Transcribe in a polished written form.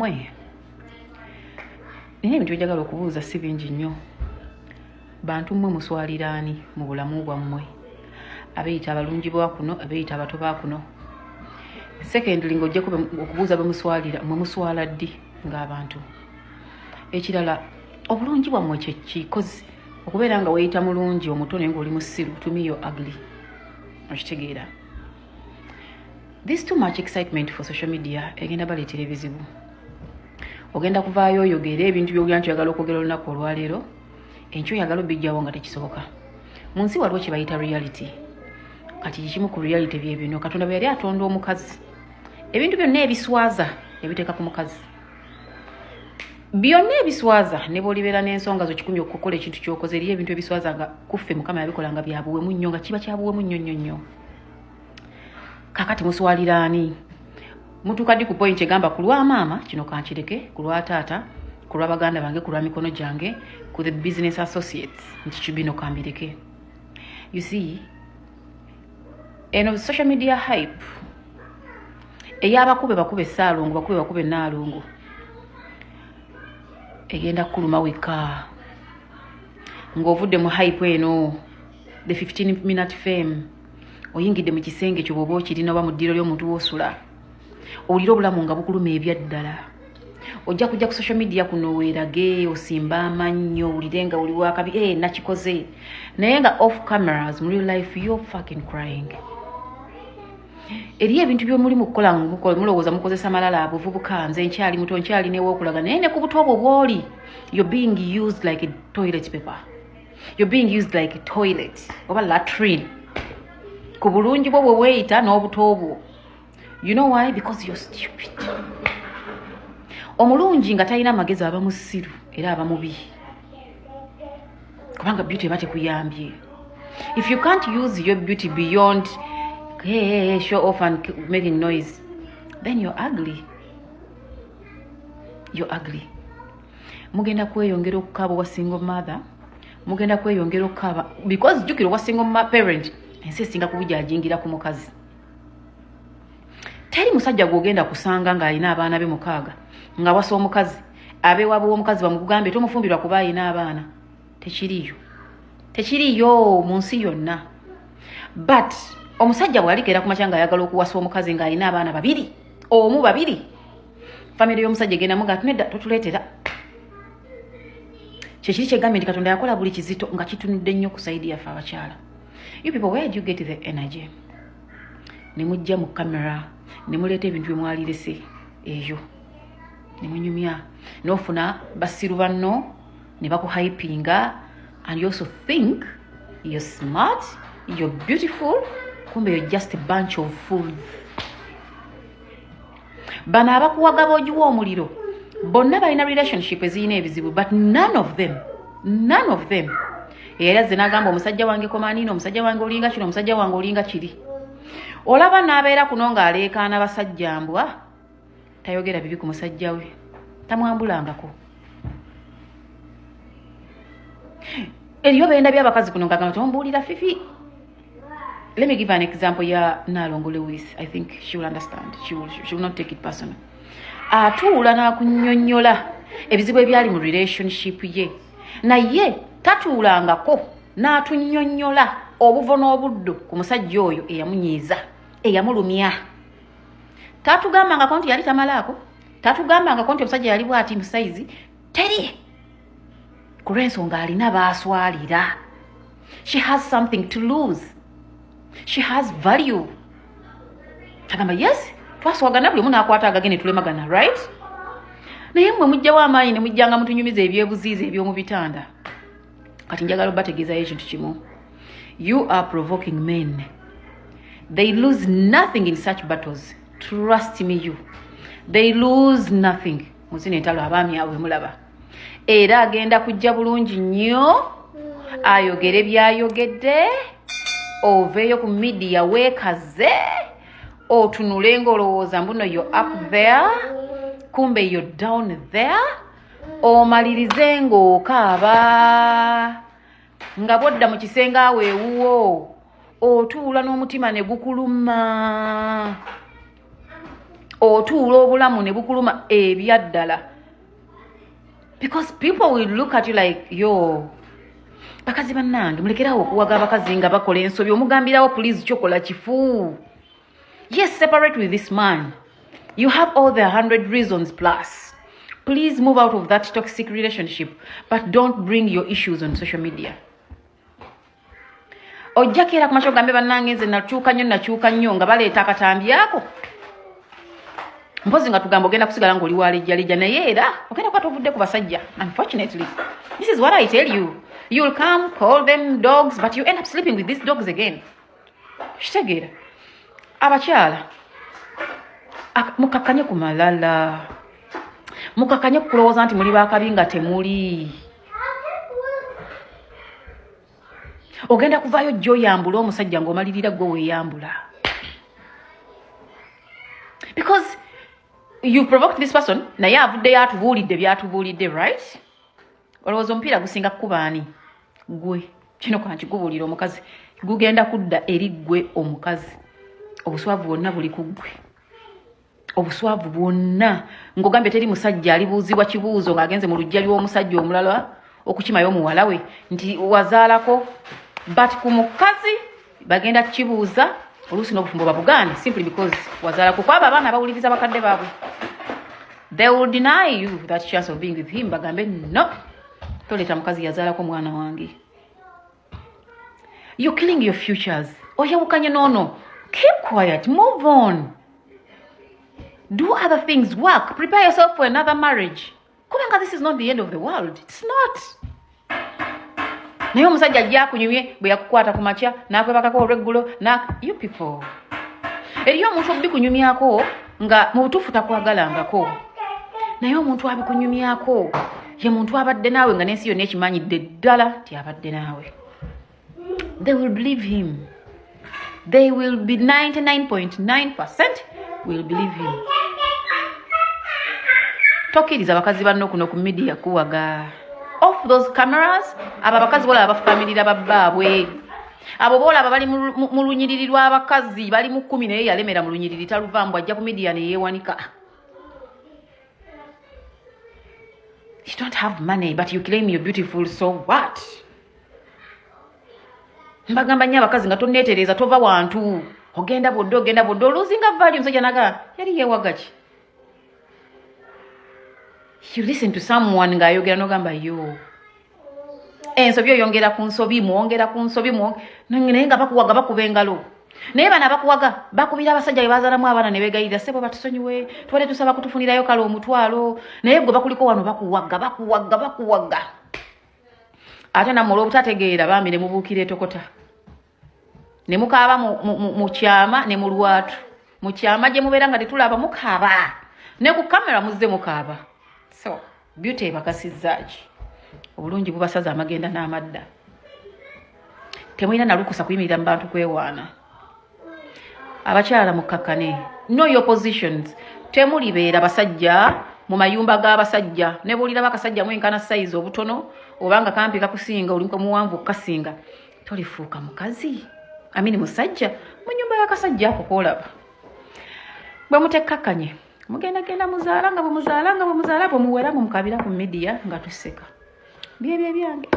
Mmwe, nina ebintu byenjagala okubuuza, si bingi nnyo. Bantu mmwe, muswalira ani mu bulamu bwammwe? Abeeyita abalungi bwa kuno, abeeyita abato ba kuno. Secondly, ng'ojjako okubuuza bwe muswalira, mmwe muswala ddi ng'abantu? Ekirala, obulungi bwammwe kyeki? 'Cause okubeera nga weeyita mulungi omuto naye ng'oli musiru, to me you're ugly. Okitegeera? This too much excitement for social media egenda baleetera ebizibu. Ogenda kuvaayo oyogere ebintu byogera nti oyagala okwogera olunaku olwaleero, enkyo oyagala obijjawo nga tekisoboka. Mu nsi waliwo kye bayita reality. Kati kikimu ku reality bye bino: Katonda bwe yali atonda omukazi, ebintu byonna ebiswaza yabiteeka ku mukazi, byonna ebiswaza. Ne bwolibeera n'ensonga zo 100 okukola ekintu kyokoze, eriyo ebintu ebiswaza nga kuffe Mukama yabikola nga byabuwemu nnyo, nga kiba kyabuwemu nnyo nnyo nnyo. Kakati muswalira ani? Mutuuka ddi ku point egamba, "Ku lwa maama kino kankireke, ku lwa taata, ku lwa baganda bange, ku lwa mikono gyange, ku the business associates, nti bino kambireke"? You see, eno social media hype ey'abakube bakube Saalongo, bakube bakube Naalongo, egenda kukuluma wekka ng'ovudde mu hype eno, the 15 minute fame. Oyingidde mu kisenge kyo, bw'oba okirina, oba mu ddiiro ly'omuntu woosula, owulire obulamu nga bukuluma ebyaddala. Ojja kujja ku social media kuno weerage, osimba amannyo, owulire nga oli wakabi, hey, nakikoze, naye nga off cameras, mu real life, you're fucking crying. Eriyo ebintu byomulimu kukola, mulowooza mukozesa malala. Abuvubuka, nze nkyali muto, nkyali newookulaga, naye ne ku buto obwo bwoli, you're being used like a toilet paper, you're being used like a toilet oba latrine, ku bulungi bwo bwe weeyita n'obuto bwo. You know why? Because you're stupid. Omulungi nga talina magezi aba musiru era aba mubi, kubanga beauty eba tekuyambye. If you can't use your beauty beyond hey, hey, hey, show off and making noise, then you're ugly, you're ugly. Mugenda kweyongera okukaaba obwa single mother, mugenda kweyongera okukaaba, because jjukira, obwa single parent, ensi esinga kubujajingira ku mukazi. Teri musajja gwogenda kusanga ng'alina abaana be 6 nga wasa omukazi, abeewaabwe w'omukazi bamukugambe, "Tomufumbirwa kuba alina abaana." Tekiriyo, tekiriyo mu nsi yonna. But omusajja bw'alikeera ku makya ng'ayagala okuwasa omukazi ng'alina abaana babiri, omu, babiri, famire y'omusajja egenda muga, "Nedda, totuleetera." Kyekiri kyegambye nti Katonda yakola buli kizito nga kitunudde nnyo ku side yaffe abakyala. You people, where do you get the energy ne mujja mu kamera ne muleeta ebintu bye mwalirese eyo ne munyumya, n'ofuna basiru banno ne bakuhypinga, and you also think you're smart, you're beautiful? Kumbe you're just a bunch of fools. Bano abakuwaga b'ogiwa omuliro bonna balina relationship ezirina ebizibu, but none of them, none of them eyali azze n'agamba, "Omusajja wange komanino, omusajja wange olinga kino, omusajja wange olinga kiri." Olaba n'abeera kuno ng'aleekaana basajja mbwa, tayogera bibi ku musajja we, tamwambulangako. Eriyo benda byabakazi kuno ngagamba, "Tombuulira fifi." Let me give an example ya Nalongo Lewis. I think she will understand, she will not take it personal. Atuula n'akunnyonnyola ebizibu ebyali mu relationship ye, naye tatuulangako n'atunnyonnyola obuvo n'obuddo ku musajja oyo eyamunyiiza, eyamulumya. Tatugambangako nti yali tamalaako, tatugambangako nti omusajja yali bwati mu size. Teri, ku lw'ensonga alina baaswalira. She has something to lose, she has value. Agamba, "Yes, twaswagana, buli omu n'akwata agage ne tulemagana, right?" Naye mmwe mujjawo amaanyi ne mujjanga mutunyumiza ebyebuziiza eby'omu bitanda. Kati njagala obategeezayo ekintu kimu: you are provoking men. They lose nothing in such battles, trust me you, they lose nothing mu zino entalo. Abaami abo bemulaba, era agenda kujja bulungi nnyo ayogere byayogedde, oveeyo ku media weekaze, otunule ng'olowooza mbuno yo up there, kumbe yo down there. Omalirize ng'okaaba, nga bwodda mu kisenge awo ewuwo, otuula n'omutima ne gukuluma. Otuula obulamu ne bukuluma ebyaddala, because people will look at you like, yo. Bakazi bannange, mulekerawo okuwaga abakazi nga bakola ensobi. Omugambirawo, please, kyokola kifu. Yes, separate with this man. You have all the 100 reasons plus. Please move out of that toxic relationship, but don't bring your issues on social media. Ojja keera ku makya ogambe, bannange, nze nakyuka nnyo, nakyuka nnyo, nga baleeta akatambi ako. Mpozi nga tugamba ogenda kusigala ng'oli walejjalejja, naye era ogenda kuba tovudde ku basajja. Unfortunately, this is what I tell you: you'll come call them dogs, but you end up sleeping with these dogs again. Kitegeera? Abakyala, mukakkanye ku malala, mukakkanye ku kulowooza nti muli bakabi nga temuli. Ogenda kuvaayo jjo oyambula omusajja ng'omalirira gwe weeyambula, because you provoked this person. Naye avuddeyo atubuulidde byatubuulidde, right? Olowooza omupiira gusinga kukuba ani? Gwe. Kino kankikubuulira, omukazi, gugenda kudda eri ggwe omukazi. Obuswavu bwonna buli ku ggwe, obuswavu bwonna. Ng'ogambye teri musajja alibuuzibwa kibuuzo ng'agenze mu luggya ly'omusajja omulala okukimayo omuwala we nti wazaalako, but ku mukazi bagenda kukibuuza, oluusi n'obufumbo babugaane simply because wazaalako. Kwabo abaana abawuliriza bakadde baabwe, they will deny you that chance of being with him. Bagambe, no, toleeta mukazi yazaalako mwana wange. You're killing your futures. Oyawukanye noono, keep quiet, move on, do other things, work, prepare yourself for another marriage, kubanga this is not the end of the world. It's not. Naye omusajja ajja akunyumye bwe yakukwata ku makya n'akwebakako olweggulo na you people. Eriyo omuntu obikunyumyako nga mu butuufu takwagalangako, naye omuntu abikunyumyako ye muntu abadde naawe nga n'ensi yonna ekimanyidde ddala nti abadde naawe. They will believe him. They will be 99.9% will believe him. Tokkiriza bakazi banno kuno ku media kuwaga. Off those cameras. Abo abakazi bolaba bafukamirira babbaabwe, abo boolaba bali mu lunyiriri lw'abakazi, bali mu 10, naye yalemera mu lunyiriri, taluvaamu, bwajja ku media neyeewanika. You don't have money, but you claim you're beautiful. So what? Mbagamba nnyo abakazi, nga tonneetereeza, tova wantu. Ogenda bwodde, ogenda bwodde, oluuzinga value. Omusajja naga yali yeewaga ki? You listen to someone ng'ayogera n'ogamba yo ensobi, oyongera ku nsobi, mwongera ku nsobi, naye nga bakuwaga, bakuba engalo. Naye bano abakuwaga bakubira abasajja be bazaalamu abaana ne beegayirira, sebo batusonyiwe, tubadde tusaba kutufunirayo kale omutwalo. Naye gwe bakuliko wano bakuwaga, bakuwaga, bakuwaga. Ate nammwe olw'obutategeera, bambi, ne mubuukira etokota ne mukaaba mu kyama ne mu lwatu. Mu kyama gye mubeera nga tetulaba mukaaba, ne ku kamera muzze mukaaba. So beauty ebakasizza ki? Obulungi bubasaza amagenda n'amadda. Temulina nalukusa kuyimirira mu bantu kwewaana. Abakyala, mukkakkane, know your positions. Temulibeera basajja mu mayumba g'abasajja. Ne bwoliraba akasajja mwenkana size obutono, obanga kampi kakusinga, oli muwanvu okukasinga, tolifuuka mukazi amini musajja mu nyumba y'akasajja ako koolaba. Bwe mutekkakkanye, mugendagenda muzaala, nga bwe muzaala, nga bwe muzaala, bwe muwera, mumukabira ku media nga tuseka. Byebyo ebyange.